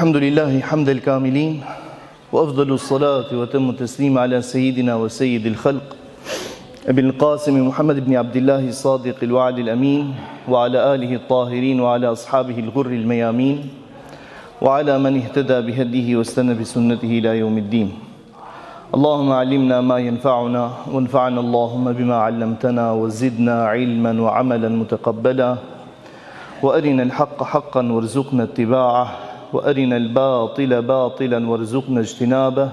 الحمد لله حمد الكاملين وأفضل الصلاة وتم التسليم على سيدنا وسيد الخلق أبي القاسم محمد بن عبد الله الصادق الوعد الأمين وعلى آله الطاهرين وعلى أصحابه الغر الميامين وعلى من اهتدى بهديه واستنى بسنته إلى يوم الدين اللهم علمنا ما ينفعنا وانفعنا اللهم بما علمتنا وزدنا علما وعملا متقبلا وأرنا الحق حقا وارزقنا اتباعه وأرنا الباطل باطلا وارزقنا اجتنابه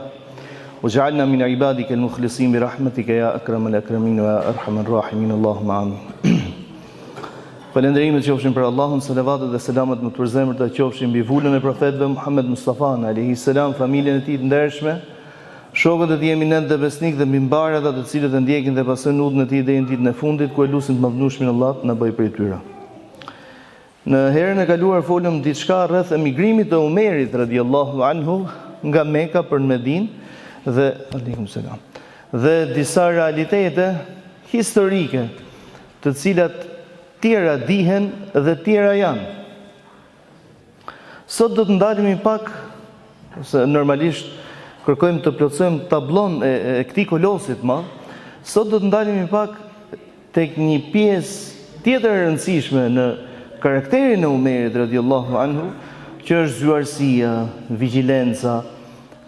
واجعلنا من عبادك المخلصين برحمتك يا أكرم الأكرمين ويا أرحم الراحمين اللهم آمين Falënderimet qofshin për Allahun, salavatet dhe selamet më të përzemërta qofshin mbi vulën e profetëve Muhammed Mustafa alayhi salam, familjen e tij të ndershme, shokët e tij eminentë dhe besnikë dhe mbi mbarë ata të cilët e ndjekin dhe pasojnë udhën e tij deri në ditën e fundit, ku e lusim të Madhnushmin Allah të na bëjë prej tyre. Në herën e kaluar folëm diçka rreth emigrimit të Umerit radiallahu anhu nga Meka për në Medinë dhe aleikum selam. Dhe disa realitete historike të cilat tjera dihen dhe tjera janë. Sot do të ndalemi pak, se normalisht kërkojmë të plotësojmë tablon e, e këtij kolosi të madh, sot do të ndalemi pak tek një pjesë tjetër e rëndësishme në karakterin e Umerit radiallahu anhu, që është zgjuarsia, vigjilenca,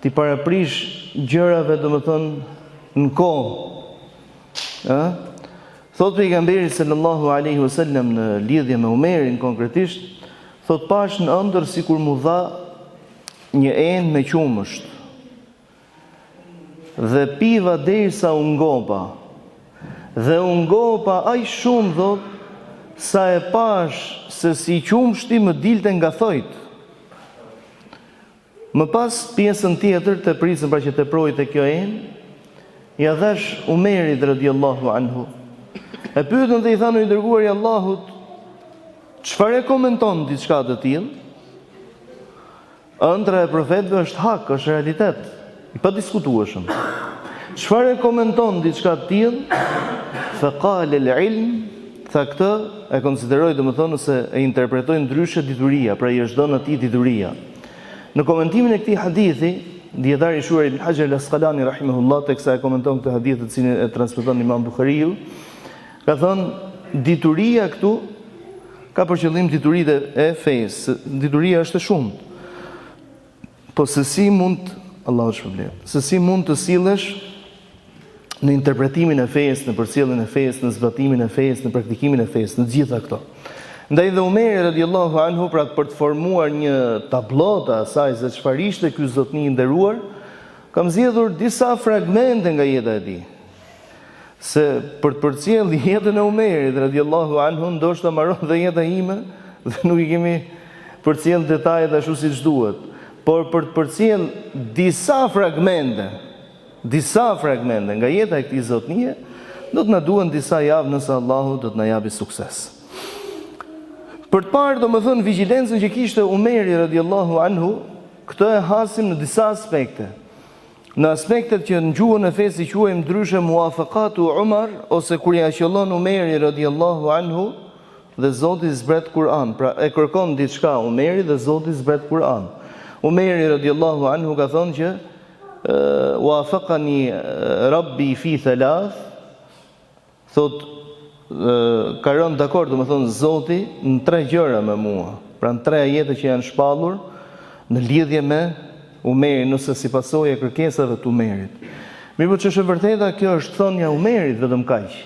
t'i paraprish gjërave, domethënë, në kohë, Ë? Thotë pejgamberi sallallahu alaihi wasallam në lidhje me Umerin konkretisht, thotë pashë në ëndërr sikur m'u dha një enë me qumësht. Dhe piva derisa u ngopa. Dhe u ngopa aq shumë thotë sa e pashë se si qumështi më dilte nga thojt. Më pas pjesën tjetër tepricën pra që teproi te kjo enë, ia dhashë Umerit radiallahu anhu. E pyetën dhe i thanë o i dërguari i Allahut, çfarë e komenton diçka të tillë? Ëndrra e profetëve është hak, është realitet, i padiskutueshëm. Çfarë e komenton diçka të tillë? Fa qala al-ilm, tha këtë e konsideroi domethënë se e interpretoi ndryshe dituria, pra i është dhënë atij dituria. Në komentimin e këtij hadithi, dijetari i shquar Ibn Hajar al-Asqalani rahimahullah teksa e komenton këtë hadith të cilin e transmeton Imam Buhariu, ka thënë dituria këtu ka për qëllim dituritë e fesë, dituria është e shumtë. Po se si mund, Allahu të shpërbleftë, se si mund të sillesh në interpretimin e fesë, në përcjelljen e fesë, në zbatimin e fesë, në praktikimin e fesë, në të gjitha këto. Ndaj dhe Umeri radiallahu anhu pra për të formuar një tablo të asaj se çfarë ishte ky zotni i nderuar, kam zgjedhur disa fragmente nga jeta e tij. Se për të përcjellë jetën e Umerit radiallahu anhu ndoshta mbaron dhe jeta ime dhe nuk i kemi përcjellë detajet ashtu siç duhet. Por për të përcjellë disa fragmente Disa fragmente nga jeta e këtij zotnie do të na duhen disa javë nëse Allahu do të na japi sukses. Për të parë domethënë vigjilencën që kishte Umeri radiallahu anhu, këtë e hasim në disa aspekte. Në aspektet që në gjuhën e fesë i quajmë ndryshe muafakatu Umar ose kur ia qëllon Umeri radiallahu anhu dhe Zoti zbret Kur'an. Pra e kërkon diçka Umeri dhe Zoti zbret Kur'an. Umeri radiallahu anhu ka thënë që Wafaqani Rabbi fi thalath, thot ka rënë dakord, domethënë Zoti në tre gjëra me mua. Pra në tre ajete që janë shpallur në lidhje me Umerin ose si pasojë e kërkesave të Umerit. Mirëpo ç'është e vërteta, kjo është thënia e Umerit vetëm kaq.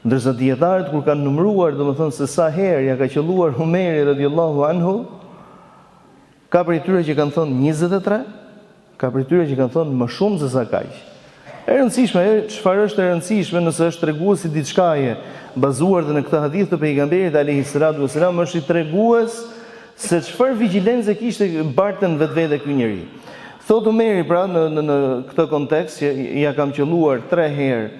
Ndërsa dijetarët kur kanë numëruar, domethënë se sa herë ia ka qëlluar Umeri radiallahu anhu, Ka prej tyre që kanë thënë 23, ka prej tyre që kanë thënë më shumë se sa kaq. E rëndësishme, ajo çfarë është e rëndësishme nëse është tregues i diçkaje, bazuar dhe në këtë hadith të pejgamberit alayhi salatu wasalam është i tregues se çfarë vigjilence kishte bartte në vetvete ky njeri. Thotë Umeri pra në në në këtë kontekst që ia kam qëlluar tre herë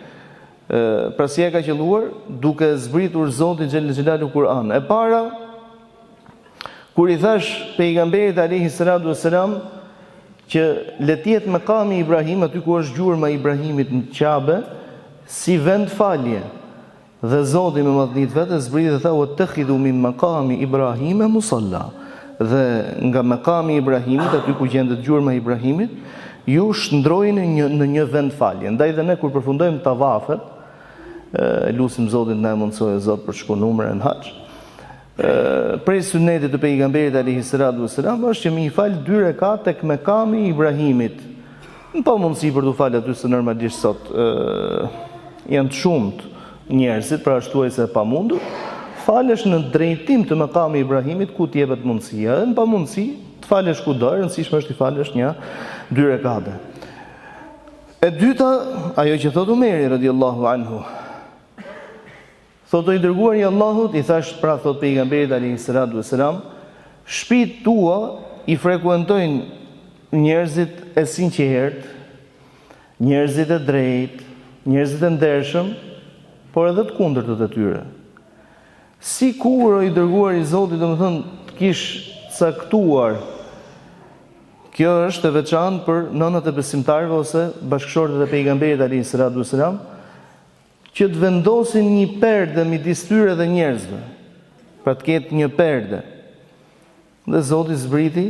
pra si ia ka qëlluar duke zbritur Zoti xhel xhelalu Kur'an. E para Kur i thashë pejgamberit alayhi salatu wasalam që le të jetë mekami Ibrahim aty ku është gjurma e Ibrahimit në Qabe si vend falje. Dhe Zoti me madhni të vet e zbriti dhe tha wa takhidhu min maqami Ibrahima musalla. Dhe nga mekami i Ibrahimit, aty ku gjendet gjurma e Ibrahimit, ju shndrojeni një, në një vend falje. Ndaj dhe ne kur përfundojmë tavafet, e lusim Zotin të na e mundësojë Zot për të shku në umre në haxh. Prej sunetit të pejgamberit alayhi salatu wasalam është që me i fal dy rekat tek mekami i Ibrahimit. Në pamundësi për t'u falë aty se normalisht sot ë janë të shumtë njerëzit, pra është thuajse e pamundur, falesh në drejtim të mekami i Ibrahimit ku të jepet mundësia, edhe në pamundësi të falesh kudo, e rëndësishme është t'i falësh një dy rekate. E dyta, ajo që thotë Umeri radiallahu anhu, Thotë o i dërguari i Allahut, i thash pra thotë pejgamberit alayhi salatu wasalam, shpitë tua i frekuentojnë njerëzit e sinqertë, njerëzit e drejtë, njerëzit e ndershëm, por edhe të kundërtët e tyre. Sikur o i dërguari i Zotit, domethënë, të kish caktuar Kjo është e veçantë për nënat e besimtarëve ose bashkëshortet e pejgamberit alayhi salatu wasalam, Që të vendosin një perde midis tyre dhe njerëzve. Pra të ketë një perde. Dhe Zoti zbriti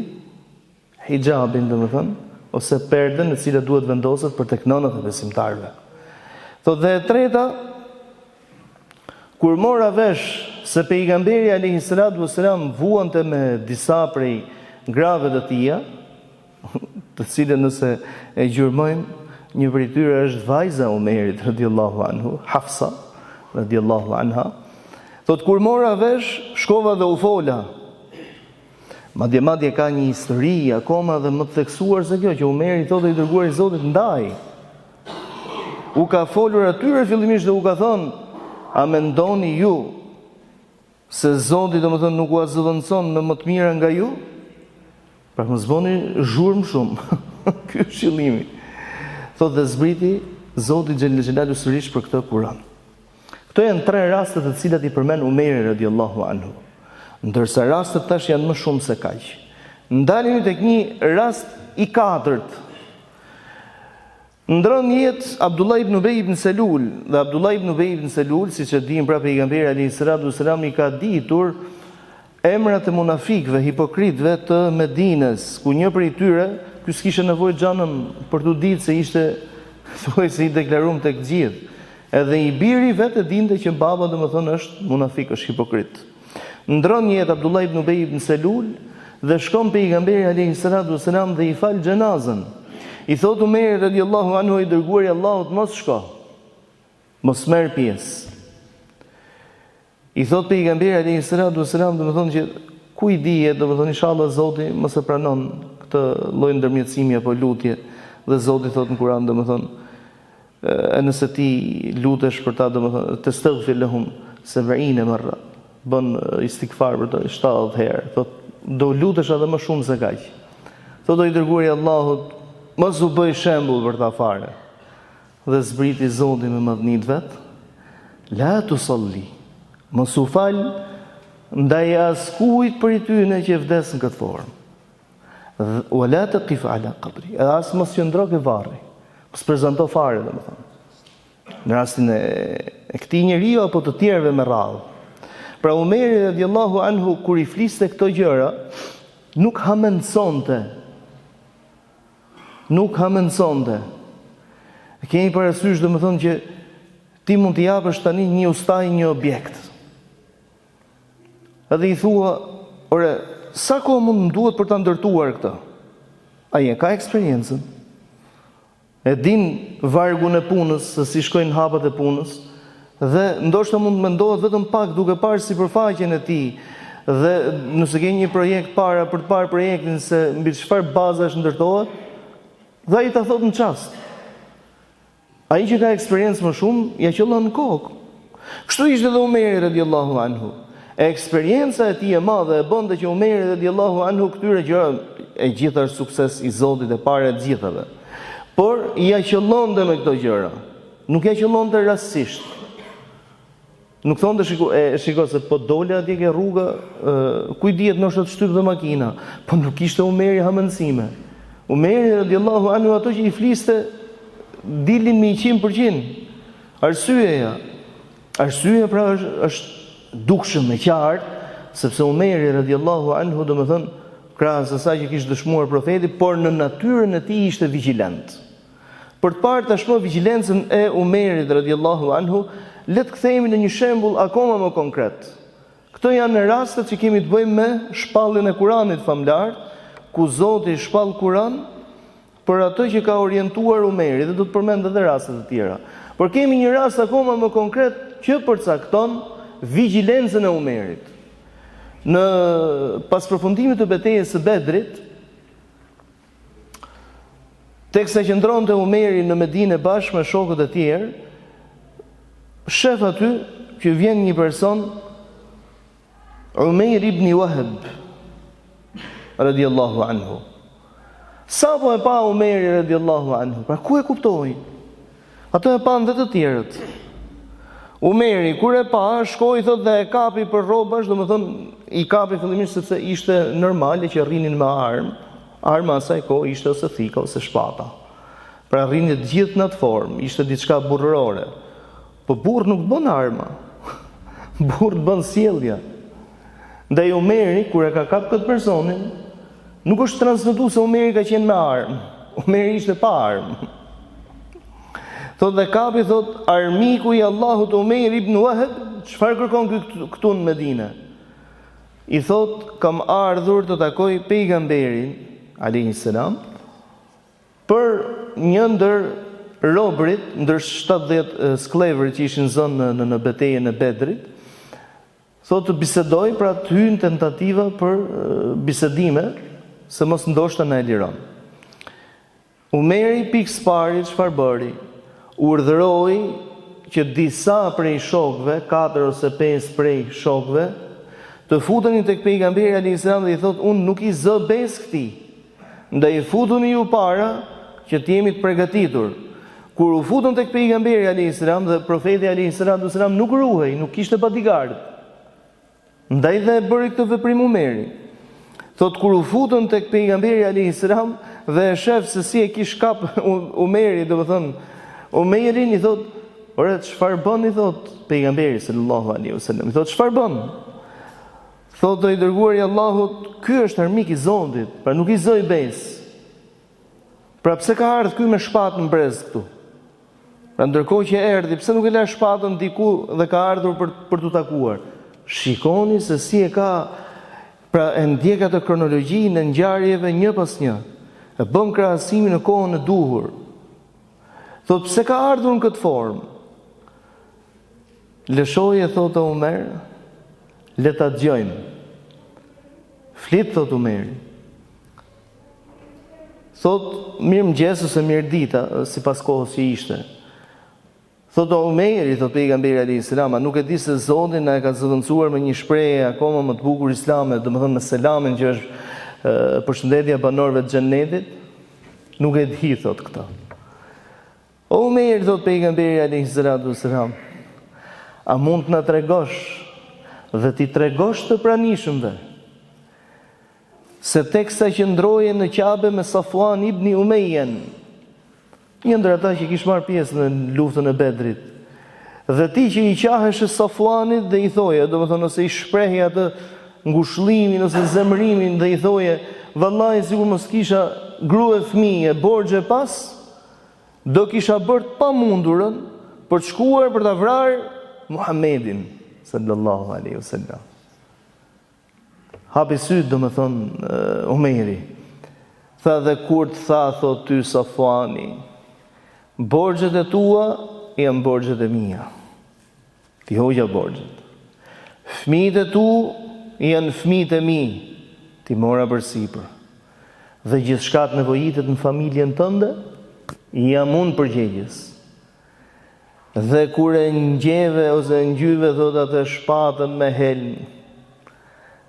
hixhabin, domethënë, ose perden e cila duhet vendoset për tek nënat e besimtarëve. Thotë dhe e treta, kur mora vesh se pejgamberi alayhi salatu wasalam vuante me disa prej grave të tija, të cilën nëse e gjurmojmë, një prej tyre është vajza e Umerit radiallahu anhu, Hafsa radiallahu anha. Thotë kur mora vesh, shkova dhe u fola. Madje madje ka një histori akoma dhe më të theksuar se kjo që Umeri thotë i dërguari i Zotit ndaj. U ka folur atyre fillimisht dhe u ka thënë, a mendoni ju Se Zoti domethënë nuk ua zëvendëson me më të mira nga ju? Pra mos bëni zhurmë shumë. Ky është qëllimi. Thotë dhe zbriti Zoti xhel xhelalu sërish për këtë Kur'an. Këto janë tre raste të cilat i përmend Umeri radiallahu anhu. Ndërsa rastet tash janë më shumë se kaq. Ndalemi tek një rast i katërt Ndron jetë Abdullah ibn Ubej ibn Selul dhe Abdullah ibn Ubej ibn Selul, siç e dimë pra pejgamberi alayhi salatu wasalam i ka ditur emrat e munafikëve, hipokritëve të Medinës, ku një prej tyre, ky s'kishte nevojë xhanëm për t'u ditë se ishte thuajse i deklarum tek të gjithë. Edhe i biri vetë e dinte që baba domethënë është munafik, është hipokrit. Ndron jetë Abdullah ibn Ubej ibn Selul dhe shkon pejgamberi alayhi salatu wasalam dhe i fal xhenazën. I thotë Umeri radiallahu anhu i dërguari i Allahut mos shko. Mos merr pjesë. I thotë pejgamberi alayhi salatu wasalam domethënë që ku i dihet, domethënë inshallah Zoti mos e pranon këtë lloj ndërmjetësimi apo lutje dhe Zoti thotë në Kur'an domethënë E nëse ti lutesh për ta, domethënë, testagfir lehum seb'ine merra, bën istigfar për ta 70 herë, thot, do lutesh edhe më shumë se kaq. Thot, o i dërguari i Allahut, mos u bëj shembull për ta fare. Dhe zbriti Zoti me madhni të vet, la tusalli, mos u fal ndaj askujt prej tyne që vdes në këtë formë. Wa la taqif ala qabri. Edhe as mos qëndro ke varri. Mos prezanto fare, domethënë. Në rastin e, e këtij njeriu apo të tjerëve me radhë. Pra Umeri radiallahu anhu kur i fliste këto gjëra, nuk hamendësonte. Nuk hamendësonte. E kemi parasysh domethënë që ti mund t'i japësh tani një ustai një objekt. Edhe i thua, ore, sa kohë mund më duhet për ta ndërtuar këtë? Ai e ka eksperiencën. E din vargun e punës, se si shkojnë hapat e punës, dhe ndoshta mund të mendohet vetëm pak duke parë sipërfaqen e tij, dhe nëse ke një projekt para për të parë projektin se mbi çfarë bazash ndërtohet, dhe ai ta thotë në çast. Ai që ka eksperiencë më shumë, ia qëllon në kokë. Kështu ishte dhe Umeri radiallahu anhu. E eksperienca e tij e madhe e bënte që Umeri radiallahu anhu këtyre gjërave, e gjitha është sukses i Zotit e para e të gjithave. Por ia qëllonte me këto gjëra. Nuk ia qëllonte rastësisht. Nuk thonte shiko, e shiko se po dole atje ke rruga, e, ku i dihet ndoshta të shtyp dhe makina, po nuk ishte Umeri hamendësime. Umeri radiallahu anhu ato që i fliste dilnin me 100%. Arsyeja, arsyeja pra është është dukshëm e qartë. Sepse Umeri radiallahu anhu, domethënë, krahas asaj që kish dëshmuar profeti, por në natyrën e tij ishte vigjilent. Për të parë tashmë vigjilencën e Umerit radiallahu anhu, le të kthehemi në një shembull akoma më konkret. Këto janë rastet që kemi të bëjmë me shpalljen e Kuranit famëlartë, ku Zoti shpall Kuran për atë që ka orientuar Umeri dhe do të përmend edhe raste të tjera. Por kemi një rast akoma më konkret që përcakton vigjilencën e Umerit. Në pas përfundimit të betejës së Bedrit, Teksa qëndronte Umeri në Medinë bashkë me shokët e tjerë, shef aty që vjen një person Umejr ibn Wahb radiallahu anhu. Sapo e pa Umeri radiallahu anhu, pra ku e kuptoi? Atë e panë dhe të tjerët. Umeri, kur e pa, shkoi thotë dhe e kapi për rrobash, domethënë, i kapi fillimisht sepse ishte normale që rrinin me armë, arma asaj kohe ishte ose thika ose shpata. Pra rrinin të gjithë në atë formë, ishte diçka burrërore. Po burrë nuk bën arma, burrë të bën sjellja. Ndaj Umeri, kur e ka kap këtë personin, nuk është transmetu se Umeri ka qenë me armë. Umeri ishte pa armë. Thotë dhe kapi, thotë, armiku i Allahut Umejr ibn Wahb, çfarë kërkon ky këtu në Medine? I thotë, kam ardhur të takoj pejgamberin, alejhi selam, për një ndër robërit, ndër 70 skllevërit që ishin zënë në, në, në betejën e Bedrit, Thotë të bisedoj, pra të hyjë në tentativa për bisedime, se mos ndoshta na e liron. Umeri pikë së pari çfarë bëri? Urdhëroi që disa prej shokëve, katër ose pesë prej shokëve, të futeni tek pejgamberi alejhi selam dhe i thotë unë nuk i zë besë këtij. Ndaj futuni ju para që të jemi të pregatitur. Kur u futën tek pejgamberi alejhi selam dhe profeti alejhi salatu selam nuk ruhej, nuk kishte bodyguard. Ndaj dhe e bëri këtë veprim Umeri. Thotë kur u futën tek pejgamberi alejhi selam dhe e shef se si e kish kap Umeri, domethënë Umerin i thotë, "Ore çfarë bën?" i thotë pejgamberi sallallahu alaihi wasallam. I thotë, "Çfarë bën?" Thotë o i dërguari i Allahut, ky është armik i Zotit, pra nuk i zoj besë. Pra pse ka ardhur ky me shpatë në brez këtu? Pra ndërkohë që erdhi, pse nuk e la shpatën diku dhe ka ardhur për për t'u takuar? Shikoni se si e ka pra e ndjek atë kronologjinë e ngjarjeve një pas një. E bën krahasimin në kohën e duhur. Thotë pse ka ardhur në këtë formë? Lëshoje thotë o Umer, le ta dëgjojmë. Flit thotë Umeri. Thotë mirëmëngjes ose mirëdita, sipas kohës që ishte. Thotë o Umeri, thotë pejgamberi alejhi selam, a nuk e di se Zoti na e ka zëvendësuar me një shprehje akoma më të bukur islame, domethënë me selamin që është përshëndetja e banorëve të xhennetit? Nuk e di thotë këtë. O Umer, thotë pejgamberi alejhi salatu vesselam, a mund të na tregosh dhe t'i tregosh të pranishëmve se teksa qëndroje në Qabe me Safuan ibn Umejen, një ndër ata që kish marrë pjesë në luftën e Bedrit, dhe ti që i qaheshe Safuanit dhe i thoje, domethënë ose i shprehje atë ngushëllimin ose zemërimin dhe i thoje, vallahi sikur mos kisha grua e fëmijë e borxhe pas, Do kisha bërë të pamundurën për të shkuar për ta vrarë Muhammedin sallallahu alaihi wasallam. Hapi sytë, domethënë Umeri. Tha dhe kur të tha, thotë ty Safuani, borxhet e tua janë borxhet e mia. T'i hoqa borxhet. Fëmijët e tu janë fëmijët e mi, t'i mora përsipër. Dhe gjithçka të nevojitet në familjen tënde, jam unë përgjegjës. Dhe kur e ngjeve ose e ngjyve thotë atë shpatën me helm,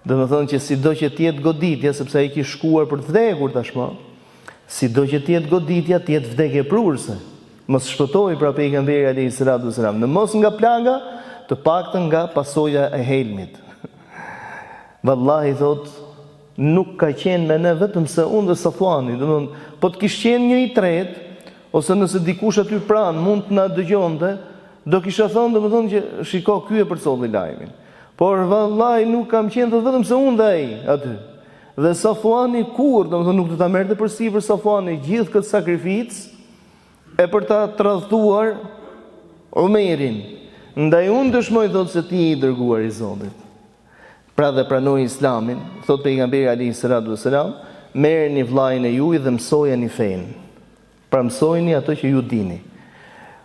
domethënë që sido që të jetë goditja, sepse ai kish shkuar për të vdekur tashmë, sido që të jetë goditja, të jetë vdekjeprurëse. Mos shpëtoi pra pejgamberi alejhi salatu vesselam, në mos nga plaga, të paktën nga pasoja e helmit. Vallahi thotë, nuk ka qenë me ne vetëm se unë dhe Safuani, domethënë, po të kish qenë një i tretë, ose nëse dikush aty pranë mund të na dëgjonte, do kisha thënë domethënë që shiko ky e përcolli lajmin. Por vallahi nuk kam qenë thotë vetëm se unë dhe ai aty. Dhe Safuani kurrë, domethënë nuk do ta merrte përsipër Safuani gjithë këtë sakrificë e për ta tradhtuar Umerin. Ndaj unë dëshmoj thotë se ti je i dërguar i Zotit. Pra dhe pranoi Islamin, thotë pejgamberi alejhi salatu vesselam, merreni vëllain e juaj dhe mësojani fenë. Pra mësojini ato që ju dini.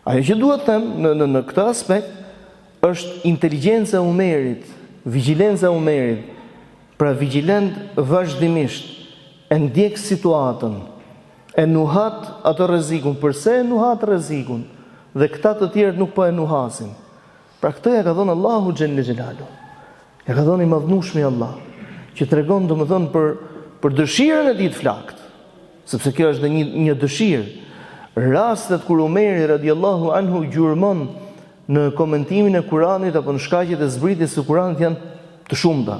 Ajo që dua të them në në në këtë aspekt është inteligjenca e Umerit, vigjilenca e Umerit, pra vigjilent vazhdimisht, e ndjek situatën, e nuhat atë rrezikun, përse e nuhat rrezikun dhe këta të tjerët nuk po e nuhasin. Pra këtë ja ka dhënë Allahu xhelle xhelalu. Ja ka dhënë i madhnushmi Allah, që tregon domethënë për për dëshirën e tij të flaktë. Sepse kjo është dhe një një dëshirë. Rastet kur Umeri radiallahu anhu gjurmon në komentimin e Kuranit apo në shkaqet e zbritjes së Kuranit janë të shumta.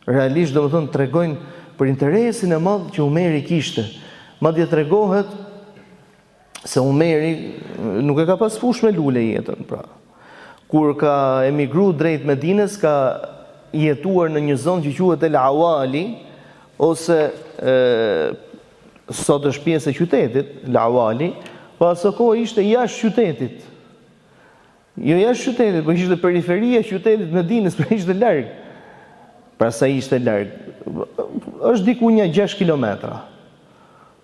Realisht domethënë tregojnë për interesin e madh që Umeri kishte. Madje tregohet se Umeri nuk e ka pas fushë me lule jetën, pra. Kur ka emigru drejt Medines, ka jetuar në një zonë që quhet El Awali, ose e, sot është pjesë e qytetit, El Awali, po aso kohë ishte jashtë qytetit. Jo jashtë qytetit, po ishte periferia e qytetit të Medinës, po ishte larg. Pra sa ishte larg? Është diku nja 6 kilometra.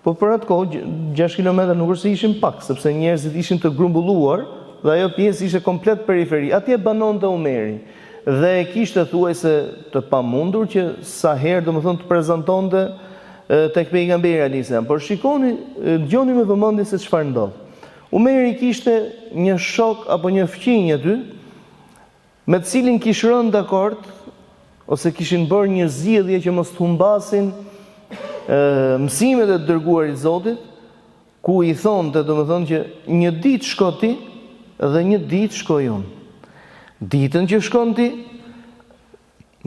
Po për atë kohë 6 kilometra nuk është se ishin pak, sepse njerëzit ishin të grumbulluar dhe ajo pjesë ishte komplet periferi. Atje banonte Umeri dhe e kishte thuajse të pamundur që sa herë domethënë të prezantonte tek pejgamberi alejhi selam. Por shikoni, dëgjoni me vëmendje se çfarë ndodh. Umeri kishte një shok apo një fqinj aty, me të cilin kish rënë dakord ose kishin bërë një zgjidhje që mos të humbasin mësimet e të dërguarit të Zotit, ku i thonte, domethënë që një ditë shko ti dhe një ditë shkoj unë. Ditën që shkon ti,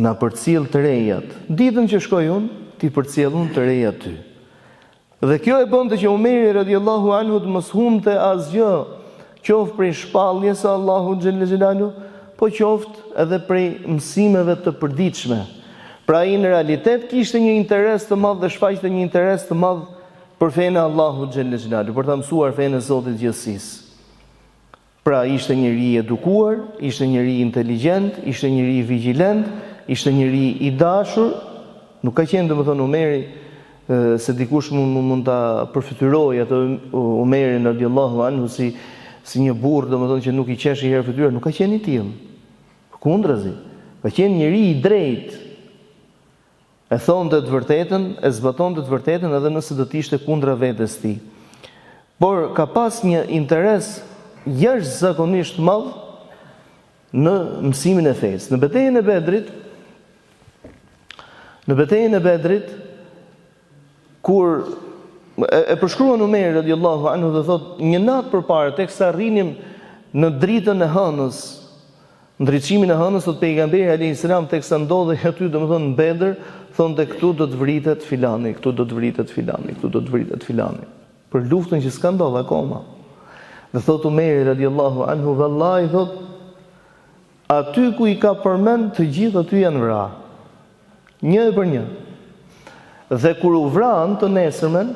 na përcjell të rejat. Ditën që shkoj unë, t'i përcjell unë të rejat ty. Dhe kjo e bënte që Umeri radiallahu anhu të mos humbte asgjë, qoftë prej shpalljes së Allahut xhelle xhelalu, po qoftë edhe prej mësimeve të përditshme. Pra ai në realitet kishte një interes të madh dhe shfaqte një interes të madh për fenë e Allahut xhelle xhelalu, për ta mësuar fenë e Zotit të gjithësisë. Pra ishte njeri i edukuar, ishte njeri inteligjent, ishte njeri vigjilent, ishte njeri i dashur, nuk ka qenë domethënë Umeri se dikush mund mund ta përfytyrojë atë Umerin radiallahu anhu si si një burrë domethënë që nuk i qesh një herë fytyra, nuk ka qenë i tillë. Përkundrazi, ka qenë njeri i drejtë. E thonte të vërtetën, e zbatonte të vërtetën edhe nëse do të ishte kundra vetes tij. Por ka pas një interes jashtëzakonisht të madh në mësimin e fesë. Në betejën e Bedrit, në betejën e Bedrit kur e, e përshkruan Umeri radiallahu anhu dhe thotë një natë përpara teksa rrinim në dritën e hënës Ndriçimin e hënës thotë pejgamberi alejhi selam teksa ndodhej aty domethënë në Bedër, thonte këtu do të vritet filani, këtu do të vritet filani, këtu do të vritet filani. Për luftën që s'ka ndodhur akoma. Dhe thotë Umeri radiallahu anhu vallahi thotë aty ku i ka përmend të gjithë aty janë vra. Një e për një. Dhe kur u vranë të nesërmen,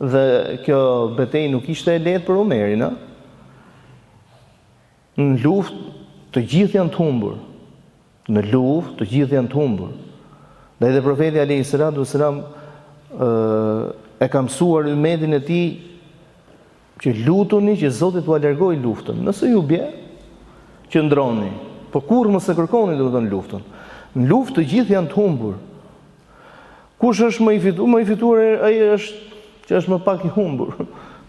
dhe kjo betejë nuk ishte e lehtë për Umerin, ë? Në luftë të gjithë janë të humbur. Në luftë të gjithë janë të humbur. Ndaj dhe profeti alayhi salatu wasalam e ka mësuar ymetin e tij që lutuni që Zoti t'ua largojë luftën. Nëse ju bje, qëndroni. Po kurrë mos e kërkoni domethënë luftën. Në luftë të gjithë janë të humbur. Kush është më i fituar? Më i fituar ai është që është më pak i humbur.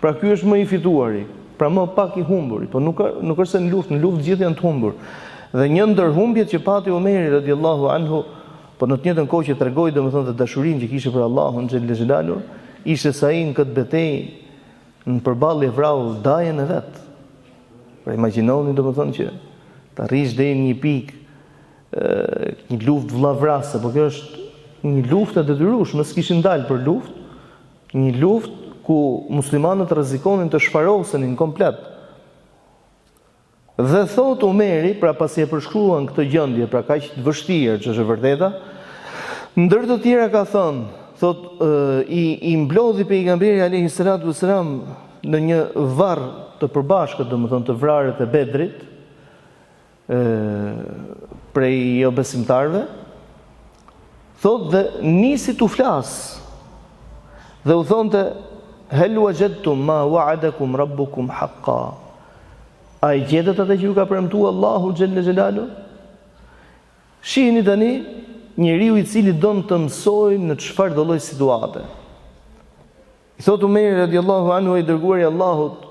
Pra ky është më i fituari, pra më pak i humburi. Po nuk nuk është se në luftë, në luftë gjithë janë të humbur. Dhe një ndër humbjet që pati Umeri radiallahu anhu, po në të njëjtën kohë që tregoi domethënë dhe dashurinë që kishte për Allahun xhelle xhelalu, ishte se ai në këtë betejë në përballje vrau dajën e vet. Pra imagjinoni domethënë që të arrish deri në një pikë një luftë vllavrasëse, po kjo është një luftë e detyrueshme, s'kishin dalë për luftë, një luftë ku muslimanët rrezikonin të shfarosenin komplet. Dhe thotë Umeri, pra pasi e përshkruan këtë gjendje, pra kaq të vështirë që është e vërteta, ndër të tjera ka thënë, thotë i i mblodhi pejgamberi alayhi salatu wasalam në një varr të përbashkët, domethënë të vrarët e Bedrit, ë prej jobesimtarëve, thotë dhe nisi t'u flasë. Dhe u thonte hel wajadtum ma wa'adakum rabbukum haqqa. A e gjetët atë që ju ka premtuar Allahu xhelle xhelalu? Shihni tani njeriu i cili don të mësojë në çfarëdo lloj situate. I thotë Umeri radiallahu anhu i dërguari i Allahut,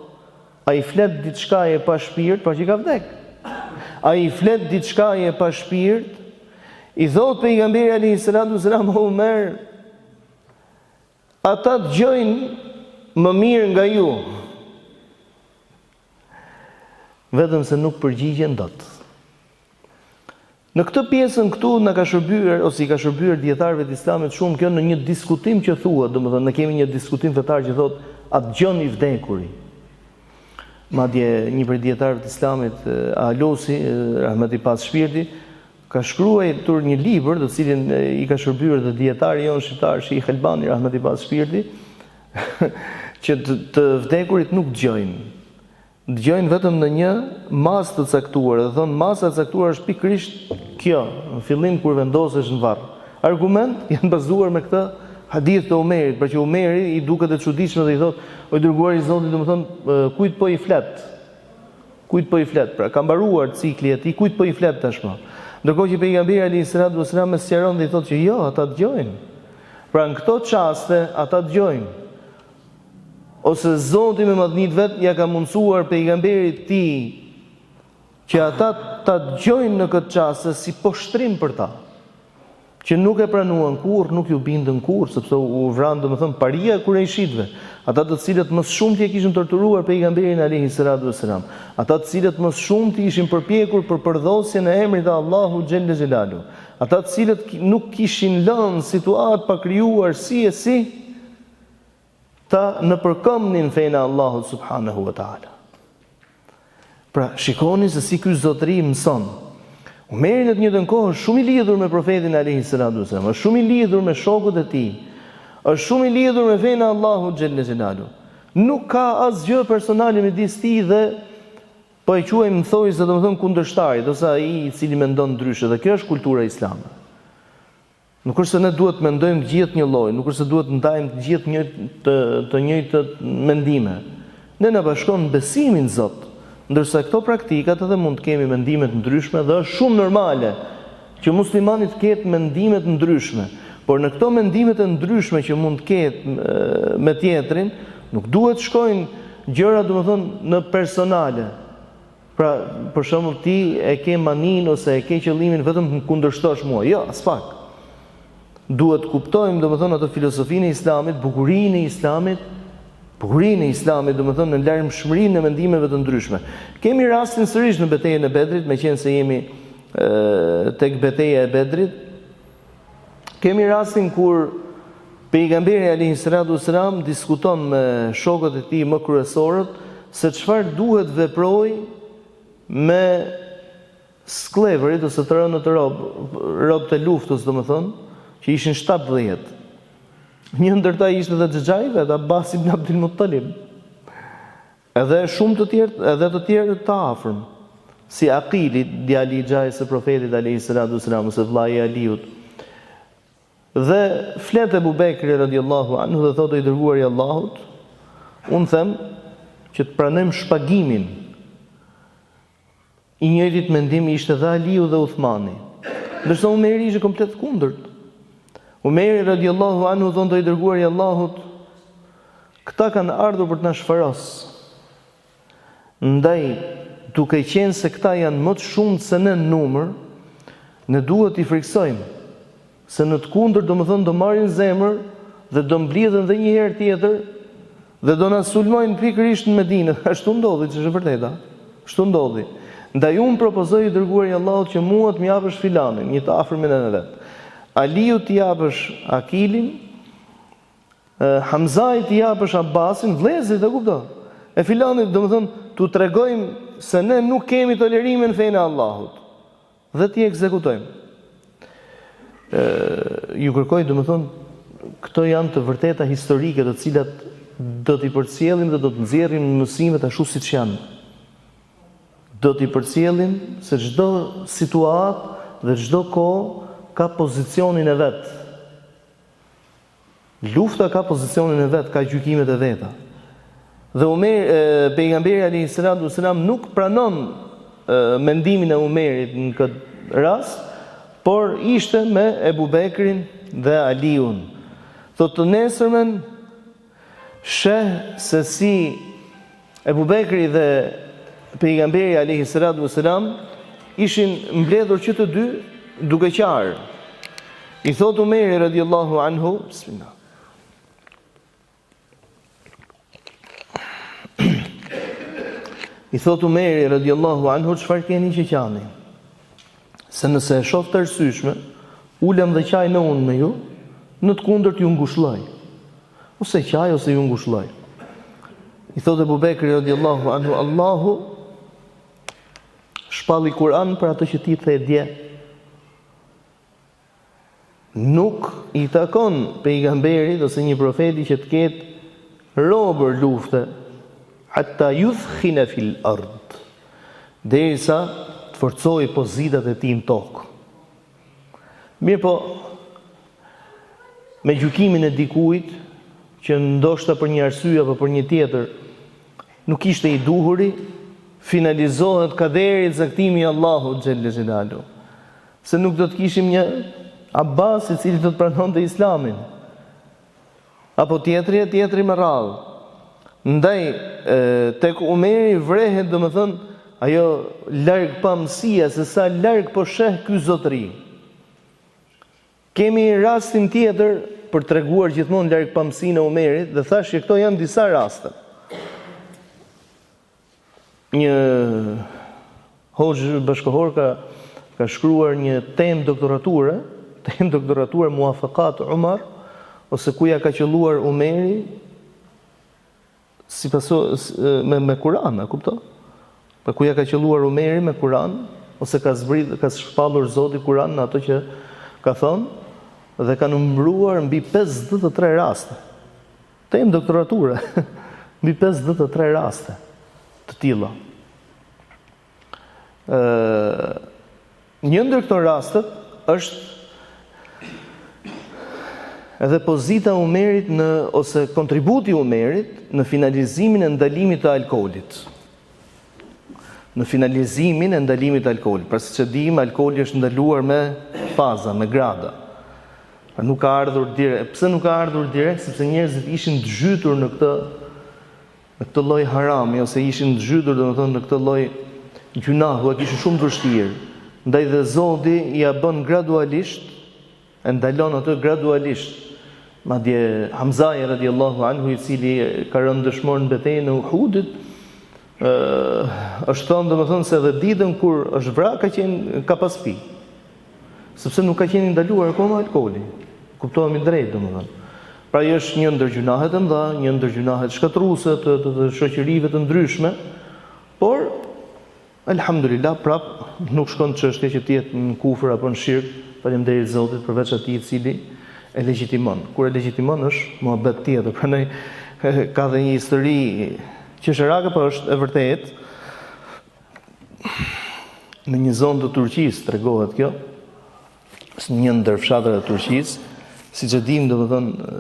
a i flet diçkaje pa shpirt, pra që ka vdek. A i flet diçkaje pa shpirt? I thotë pejgamberi alayhi salatu wasalam o Umer, ata dëgjojnë më mirë nga ju. Vetëm se nuk përgjigjen dot. Në këtë pjesën këtu na ka shërbyer ose i ka shërbyer dijetarëve të Islamit shumë kjo në një diskutim që thuhet, domethënë ne kemi një diskutim fetar që thotë a dëgjon i vdekuri. Madje një prej dijetarëve të Islamit, Alusi, rahmet i pastë shpirti, ka shkruajtur një libër, të cilin i ka shërbyer dhe dijetari jonë shqiptar Shejh Albani, rahmet i pastë shpirti, që të, të vdekurit nuk dëgjojnë. Dëgjojnë vetëm në një masë të caktuar dhe thonë masa e caktuar është pikërisht kjo, në fillim kur vendosesh në varr. Argument janë bazuar me këtë hadith të Umerit, pra që Umeri i duket e çuditshme dhe i thotë, o i dërguari i Zotit, domethënë, kujt po i flet? Kujt po i flet? Pra ka mbaruar cikli i tij, kujt po i flet tashmë? Ndërkohë që pejgamberi alayhi salatu wasalam e sqaron dhe i thotë që jo, ata dëgjojnë. Pra në këto çaste ata dëgjojnë. Ose Zoti me madhni të vet ia ka mundësuar pejgamberit të tij që ata ta dëgjojnë në këtë çaste si poshtrim për ta. Që nuk e pranuan kurrë, nuk iu bindën kurrë, sepse u vranë, domethënë, paria e kurejshitëve, ata të cilët më së shumti e kishin torturuar pejgamberin alayhi salatu wasalam, ata të cilët më së shumti ishin përpjekur për përdhosjen e emrit të Allahut xhelle xhelalu, ata të cilët nuk kishin lënë situatë pa krijuar si e si ta nëpërkëmbnin fenë e Allahut subhanahu wa taala. Pra, shikoni se si ky zotëri mëson. Umeri në të njëjtën kohë është shumë i lidhur me profetin alayhi salatu wasallam, është shumë i lidhur me shokët e tij. Është shumë i lidhur me fenë e Allahut xhelle xhelalu. Nuk ka asgjë personale midis tij dhe po e quajmë në thonjëza domethënë kundërshtarit ose ai i cili mendon ndryshe dhe kjo është kultura islame. Nuk është se ne duhet të mendojmë të gjithë njëlloj, nuk është se duhet të ndajmë të gjithë një të të njëjtat mendime. Ne na bashkon besimi në Zot, ndërsa këto praktikat edhe mund të kemi mendime të ndryshme dhe është shumë normale që muslimani të ketë mendime të ndryshme, por në këto mendimet e ndryshme që mund të ketë me tjetrin, nuk duhet të shkojnë gjëra domethënë në personale. Pra, për shembull ti e ke maninë ose e ke qëllimin vetëm të më kundërshtosh mua. Jo, aspak. Duhet të kuptojmë, domethënë atë filozofinë e Islamit, bukurinë e Islamit, bukurinë e Islamit, domethënë në larmishmërinë e mendimeve të ndryshme. Kemi rastin sërish në betejën e Bedrit, meqenëse jemi tek beteja e Bedrit, Kemi rastin kur pejgamberi alayhi salatu wasalam diskuton me shokët e tij më kryesorët se çfarë duhet veprojë me skllevërit ose të rënët rob, robët e luftës, domethënë, që ishin 70. Një ndër ta ishte edhe xhaxhai i vet, Abbas ibn Abdul Muttalib. Edhe shumë të tjerë, edhe të tjerë të afërm, si Akili, djali i xhajës së Profetit alejhi salatu ves selam ose vëllai i Aliut. Dhe flet Ebu Bekri radiallahu anhu dhe thotë i dërguari i Allahut, unë them që të pranojmë shpagimin I njëjtit mendim ishte dhe Aliu dhe Uthmani. Ndërsa Umeri ishte komplet kundërt. Umeri radiallahu anhu thonte i dërguari i Allahut, këta kanë ardhur për të na shfaros. Ndaj, duke qenë se këta janë më të shumtë se ne në numër, ne duhet t'i frikësojmë. Se në të kundërt, domethënë, do marrin zemër dhe do mblidhen dhe një herë tjetër dhe do na sulmojnë pikërisht në Medinë. Ashtu ndodhi, që është e vërteta. Ashtu ndodhi. Ndaj unë propozoj i dërguari i Allahut që mua të më japësh filanin, një të afërmin e vet. Aliut t'i japësh Akilin, Hamzait t'i japësh Abbasin, vëllezërit, e kupton? E filanit, domethënë, t'u tregojmë. se ne nuk kemi tolerime në fenë e Allahut dhe t'i ekzekutojmë. Ë ju kërkoj, domethënë, këto janë të vërteta historike të cilat do t'i përcjellim dhe do të nxjerrim mësimet ashtu siç janë. Do t'i përcjellim se çdo situatë dhe çdo kohë ka pozicionin e vet. Lufta ka pozicionin e vet, ka gjykimet e veta. Dhe Umer, pejgamberi alayhi salatu wasalam nuk pranon mendimin e Umerit në këtë rast, por ishte me Ebu Bekrin dhe Aliun. Thotë të nesërmen sheh se si Ebu Bekri dhe pejgamberi alayhi salatu wasalam ishin mbledhur që të dy duke qarë. I thotë Umeri radiallahu anhu, bismillah. I thotë Umeri radiallahu anhu, çfarë keni që qani? Se nëse e shoh të arsyeshme, ulem dhe qaj edhe unë me ju, në të kundërt ju ngushlloj. Ose qaj ose ju ngushlloj. I thotë Ebu Bekri radiallahu anhu, Allahu shpalli Kur'an për atë që ti the dje. Nuk i takon pejgamberit ose një profeti që të ketë robër lufte hatta yuthkhina fil ard derisa të forcojë pozitat e tij në tokë. Mirëpo, me gjykimin e dikujt, që ndoshta për një arsye apo për një tjetër, nuk ishte i duhuri, finalizohet kaderi caktimi i Allahut xhelle xhelaluhu. Se nuk do të kishim një Abbas i cili do të pranonte Islamin. Apo tjetri e tjetri me radhë. Ndaj, tek Umeri vrehet, domethënë, ajo largpamësia, se sa larg po sheh ky zotëri. Kemi rastin tjetër për treguar gjithmonë largpamësinë e Umerit dhe thashë që këto janë disa raste. Një hoxhë bashkëkohor ka ka shkruar një temë doktorature, temë doktorature Muafakat Umar ose ku ja ka qëlluar Umeri si paso me me Kur'an, a kupton? Po ku ja ka qëlluar Umeri me Kur'an ose ka zbrit ka shpallur Zoti Kur'an në ato që ka thënë dhe ka numëruar mbi 53 raste. Temë doktorature, mbi 53 raste të tilla. Ë një ndër këto rastet është edhe pozita e Umerit në ose kontributi i Umerit në finalizimin e ndalimit të alkoolit. Në finalizimin e ndalimit të alkoolit. Pra siç e dimë, alkooli është ndaluar me faza, me grada. Pra nuk ka ardhur direkt. Pse nuk ka ardhur direkt? Sepse njerëzit ishin të zhytur në këtë në këtë lloj harami ose ishin të zhytur, domethënë në këtë lloj gjynahu, e kishin shumë të vështirë. Ndaj dhe Zoti ia bën gradualisht, e ndalon atë gradualisht. Madje Hamzai radiallahu anhu i cili ka rënë dëshmor në betejën e Uhudit, ë është thënë domethënë se edhe ditën kur është vra ka qenë ka pas pi. Sepse nuk ka qenë i ndaluar akoma alkooli. Kuptohemi drejt, domethënë. Pra ai është një ndër gjynahet e mëdha, një ndër gjynahet shkatërruese të, të, të shoqërive të ndryshme, por elhamdulillah prap nuk shkon çështja që të jetë në kufër apo në shirk, faleminderit Zotit përveç atij i cili e legjitimon. Kur e legjitimon është muhabet tjetër. Prandaj ka dhe një histori qesharake, po është e vërtetë. Në një zonë të Turqisë tregohet kjo, një ndër fshatrat e Turqisë, siç e dimë, domethënë,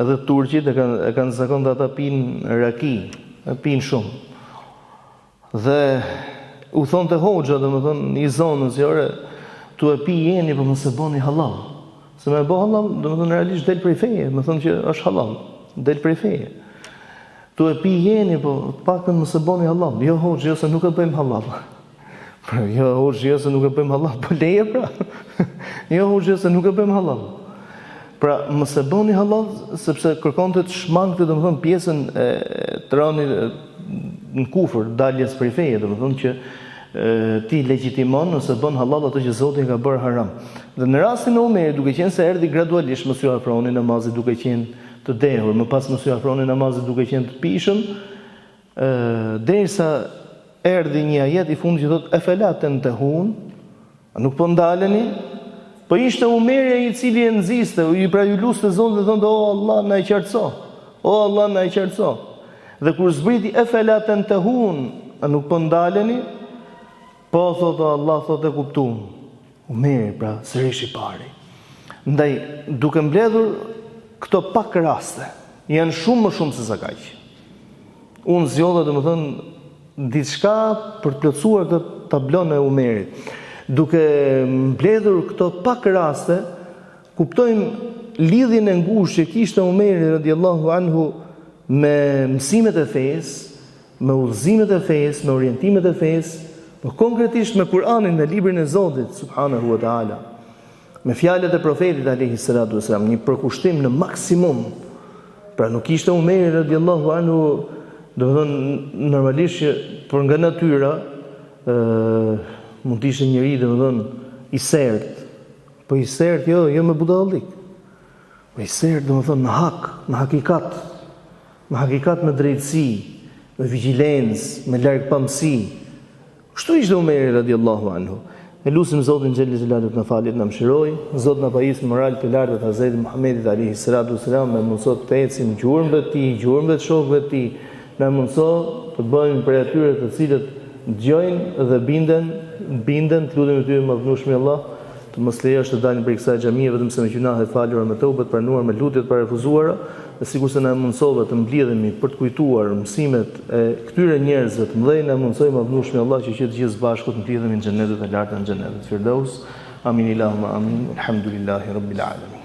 edhe turqit e kanë e kanë zakon dhe ata pinë raki, e pinë shumë. Dhe u thonte hoxha, domethënë, i zonës, jo, ore, tu e pi jeni, po mos e boni hallall. Se me e bo hallall, domethënë, realisht del prej feje, me thënë që është hallall, del prej feje. Tu e pi jeni, po të paktën mos e boni hallall. Jo hoxhë, jo se nuk e bëjmë hallall. Pra, jo hoxhë, jo se nuk e bëjmë hallall, po leje pra. Jo hoxhë, jo se nuk e bëjmë hallall. Pra, mos e boni hallall sepse kërkonte të shmangte, domethënë pjesën e të rënit në kufër, daljes prej feje, domethënë që ti legjitimon ose bën hallall atë që Zoti e ka bërë haram. Dhe në rastin e Umerit, duke qenë se erdhi gradualisht mos ju afroni namazit duke qenë të dehur, më pas mos ju afroni namazit duke qenë të pishëm, ë derisa. erdhi një ajet i fundit që thotë efela tentehun, a nuk po ndaleni? Po ishte Umeri ai i cili e nxiste, i pra ju luste Zotit dhe thonte o Allah na e qartëso. O Allah na e qartëso. Dhe kur zbriti efela tentehun, a nuk po ndaleni? Po thotë o Allah, thotë e kuptuam. Umeri pra sërish i pari. Ndaj duke mbledhur këto pak raste, janë shumë më shumë se sa kaq. Unë zgjodha domethënë diçka për të plotësuar këtë tablon e Umerit. Duke mbledhur këto pak raste, kuptojmë lidhjen e ngushtë që kishte Umeri radiallahu anhu me mësimet e fesë, me udhëzimet e fesë, me orientimet e fesë, po konkretisht me Kur'anin, me librin e Zotit subhanahu wa taala. Me fjalët e profetit alayhi salatu wasalam, një përkushtim në maksimum. Pra nuk ishte Umeri radiallahu anhu, domethënë normalisht që për nga natyra ë mund të ishte njeri domethënë i sertë, po i sertë jo, jo me budallik. Po i sertë domethënë në hak, në hakikat, Me hakikat me drejtësi, me vigjilencë, me largpamësi. Kështu ishte Umeri radiallahu anhu. E lusim Zotin xhelle xhelaluhu të na falë, të na mëshirojë, Zot na pajis me moral të lartë të Hazreti Muhammedit alayhi salatu wasalam, na mundëso të ecim gjurmëve të tij, gjurmëve të shokëve të tij, na mundëso të bëhemi prej atyre të cilët dëgjojnë dhe binden, binden, të lutemi ty madhnushmi Allah, Të mos lejosh të dalim prej kësaj xhamie vetëm se me gjynahe të falura, me teube të pranuar, me lutje të parefuzuara, dhe sikurse na e mundësove të mblidhemi për të kujtuar mësimet e këtyre njerëzve të mëdhenj, na e mundëso i madhnushmi Allah që që të gjithë së bashku të mblidhemi në xhenetet e larta në xhenetet Firdaus. Amin ilahumma amin. Alhamdulillahi rabbil alamin.